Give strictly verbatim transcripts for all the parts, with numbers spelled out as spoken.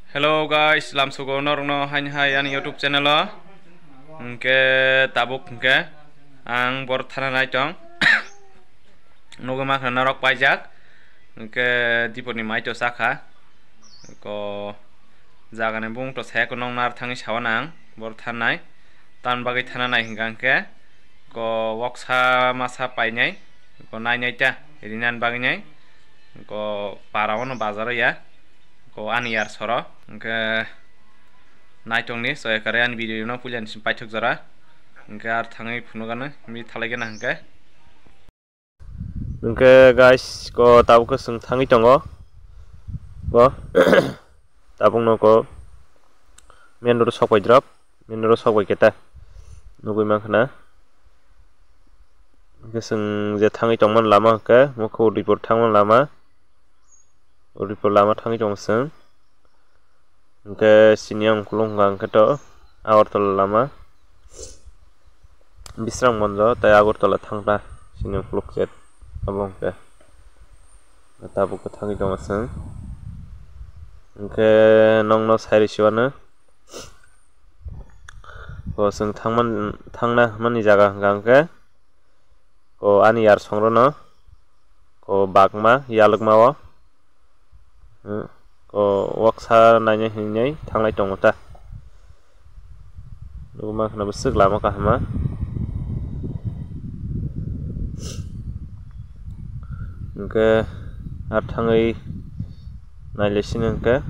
Hello guys, lamsugo norokno haini hai ani YouTube channel o. Hwnkhe tabuk hwnkhe ang bor thana nai tong. Nugwi mankha norok paijak. Hwnkhe dipor ni mai to chakha. Ko jaga ni bung to saya ko nong nar thangwi sawa nang bor thanai. Tan bagwi thana nai hwnkha hwnkhe ko woksa masa painai ko nainai ta rinan bagwi nai ko para ono bazar o ya ko ani yar soro hwnkhe naitongni soyakare ani video no puilani sim paithak jora hwnkhe ar thangwi phunukgano mi thalaigena hwnkhe. Hwnkhe guys, ko tabuk khe chwng thangwi tongo. Ko tabuk no ko main road o sok bai drop, main road o sok bai khe ta nugwi mankha na. Hwnkhe chwng je thangwi tongmani lama hwnkhe mokhe Udaipur thangmani lama, Udaipur lama thangwi tongo chwng. Hwnkhe sini ang ukulung hwnkha hwnkhe to Agartala lama, Bisramganj tei Agartala thangta sini ukuluk chet abo hwnkhe tabuk khe thangwi tongo chwng. Hwnkhe nokno sai rw siwano bo chwng thangman thangna hwnmani jaga hwnkha hwnkhe ko ani yar songrono ko bagma yalwkma o, hmm, ko waksa nainai hinwi thanglai tongo ta. Nugwi mankha na bwswk lama kaham ma. Hwnkhe ar thangwi nailai sini hwnkhe.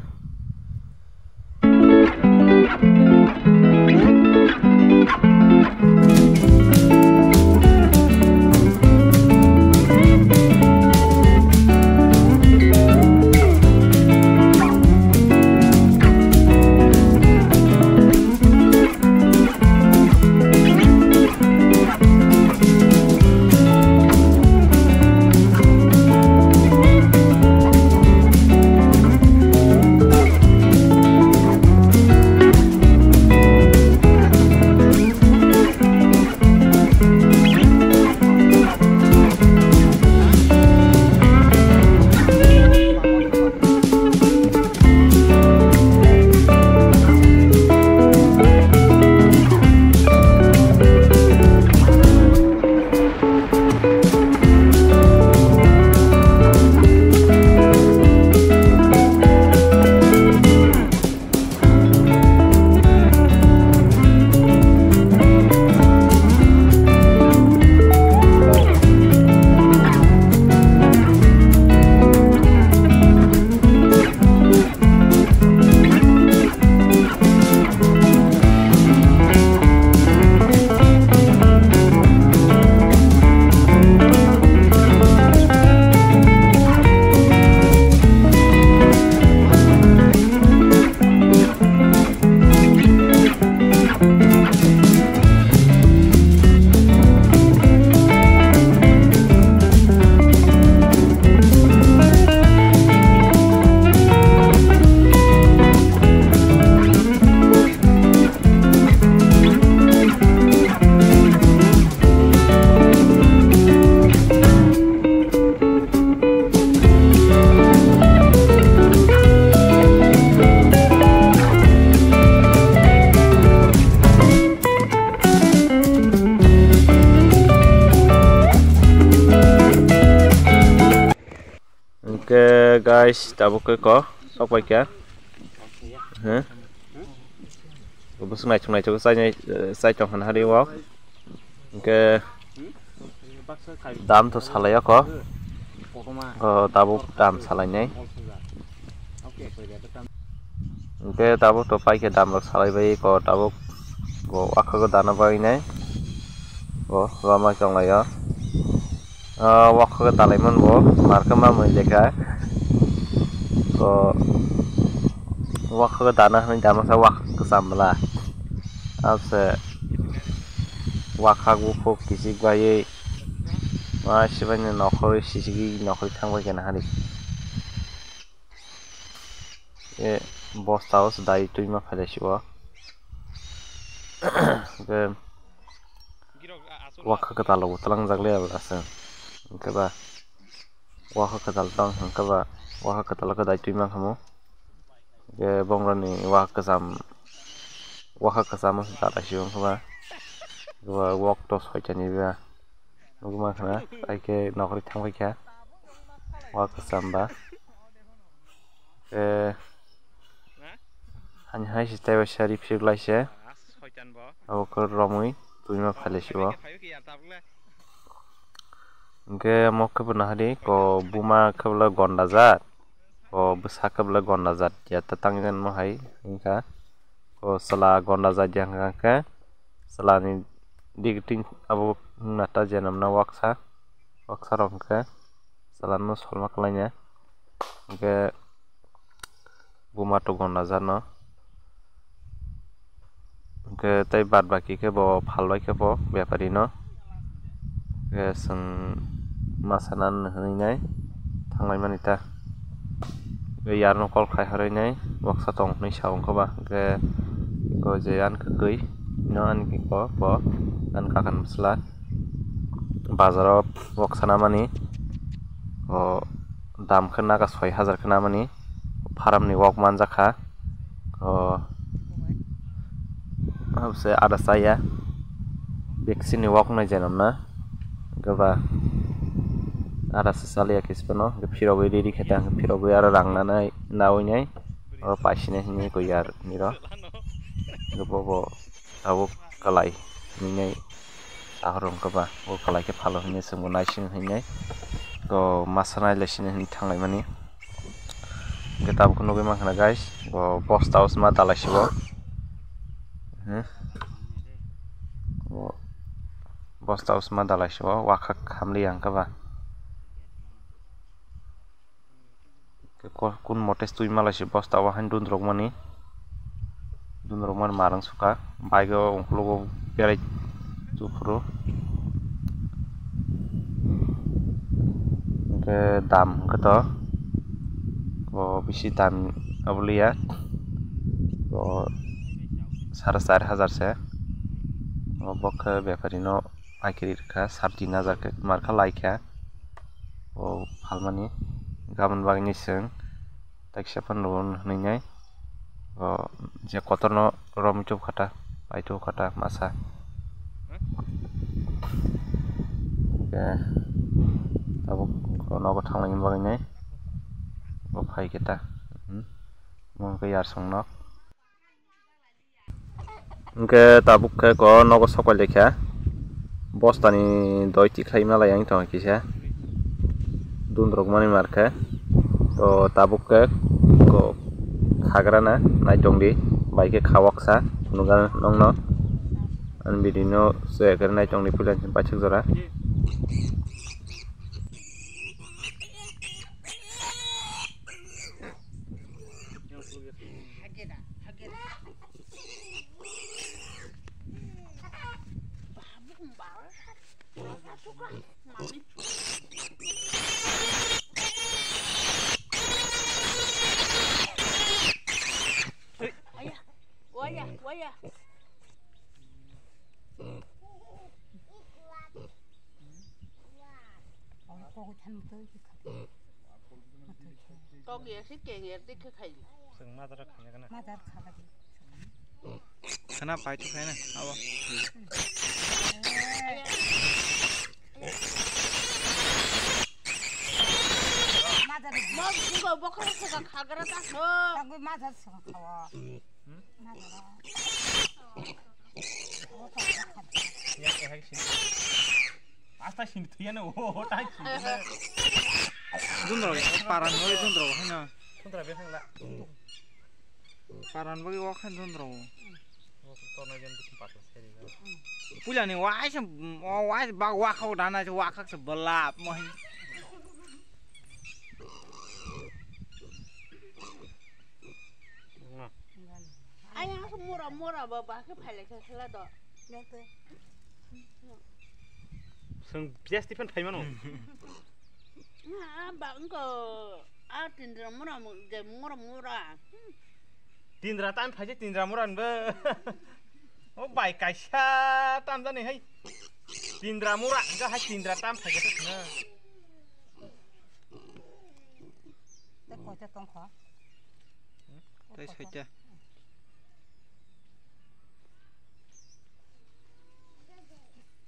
Hwnkhe guys, tabuk khe ko sok pai kha. He? Bwswk naithok naithok chai nai, chai tong hwn hari o. Hwnkhe dam to salai o ko. O tabuk dam salai nai. Hwnkhe tabuk to pai khe dam rok salai bai ko tabuk bo wakhago dana bagwi nai. Bo lama chonglai o. O wakhago dalai man bo marka mamui lekha. Bo wakhago dana hwnwi dama sa wakhak kwcham bwla. Abse wakhak buphuk kichik baiwi ma sibaini nokhorwi sichigwi nokhorwi thangbai khe nahari. E bosta o se dai twi ma phailai si o. Hwnkhe wakha kwtal rok bo twlangjak le abo aswk. Hwnkhe ba wakha kwtal tong hwnkhe ba wakha kwtal o khe dai twi ma khamu. Hwnkhe bongrokni wak kwcham, wak kwcham wngkha da laisio wngkha ba. Wak to soitani ba. Nugwi mankha na, hai khe nokhrwi thangbai kha. Wak kwcham ba. Khe hani hai se tei waisa riphiuk lai se. Abo khe romwi twima phai lai se o. Hwnkhe omo khe bo nahadi ko buma khe bwlai gonda jat. O bwsa khe bwlai gonda jat ya ta tang ya no hai wngkha. O chwla gonda jat ya hwnkha khe chwlani digiting abo wngna ta je namna waksa, waksa rok hwnkhe chwla no salma kwlaina hwnkhe buma to gonda jat no. Hwnkhe tei baad baki khe bo phalbai khe bo bepari no. Hwnkhe chwng ma sana hwnwi nai thanglai mani ta. Hwnkhe yarno call khai horwi nai waksa tong hwnwi sa wngkha ba. Hwnkhe bo je ani kwkwi no ani khe bo, bo ani kakan bwsla bazaro wak sana mani. O dam khe naga soi hajar khe namani. Pharamni wak manjakha. O, habse ada chaya. Vaccine ni wak nai jenam na. Gaba ada se chaliya khe sipano. Phirogwi riri khe tang. Phirogwi aro rang nanai, nawi nai. Oro paisine hinwi koi yar niro. Gabo bo tabuk kalai hinwi nai. Tahor wngkha ba, o kalai khe phalo hinwi chwngbo naising hinwi. Ko masa nai lai sini hinwi thanglai mani. Hwnkhe tabuk nugwi mankha na guys, bo bosta o sma dalai sibo. Hmm. Bo bosta o sma dalai sibo, wakha khamli yang khe ba. Ko-, kun mote twi malai se bosta o haino dundrok mani, dundrok mani marang suka, bike o ungkulugo berai tuphuru. Hwnkhe dam hwnkhe to bo bisi dam obo liya, bo sare char hajar se, bo khe bepari no paikari rwkha, sare tin hajar khe markha laikha. O phalmani gabon bagwi ni chwng taksa phano hwnwi nai. O je kotorno romwi tubkha ta, pai tubkha ta masa. Hwnkhe tabuk nogo thanglai bagwi nai. Bo phai khe ta. Hmm. Bo hwnkhe yarsong nok. Hwnkhe tabuk khe ko nogo sokolai kha. Bostani doi tikhlai malai ang tong kisa. Dundrok mani mar khe. To tabuk khe ko khagrana nai tong di. Bai khe khawak sa. Phunukgana nongno. Ani video no share khe nai tong di puila paithak jora. Waya, waya. Kok ya si keng ya dik khai. Seng madara khana kana. Madara khana di. Khana pai tu khana abo. Madara. Mo buka bokra sega khagra ta ho. Tangwi madara sega khawa. Hmm? Madara. Asta sini thuyana o tai sini. Dundro paran hoi dundro hino. Dundro be hangla. Paran bagi wak han dundro. Torna jen bikin patla seri. Pulani wai se wai bag wak hau dana wak hak se belap mohin. Ayang se mura mura ba ba khe phailai kha khela do. Seng bias tipen phaimano. Na ba engko a tindra mura mu je mura mura. Tindra tan phaje tindra mura nbe. O bai kaisa tam jani hai. Tindra mura ga hai tindra tam phaje na. Te koita tongkha. Tei soita.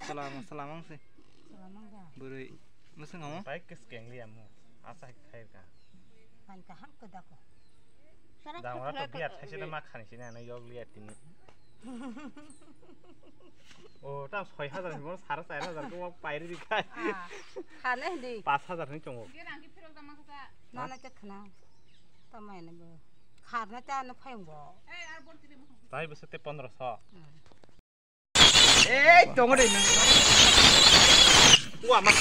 Salam, salam ang se. Salam ang da. Bwrwi. Mwswng amo? Pai kis keng liya mo. Asa khai ka. Pan kaham ko da ko. Dang wa to biya thaise da ma khani sini ano yog liya tini. O ta soi hajar ni bono sare char hajar ko pai ri khai. Ah, khane di. Pas hajar ni chongo. Nana ke khna. Tamai ne bo. Kharna ta no phai bo. Tai bwswk te pondro so. Hmm. Ei, tongo de nang. Wa ma.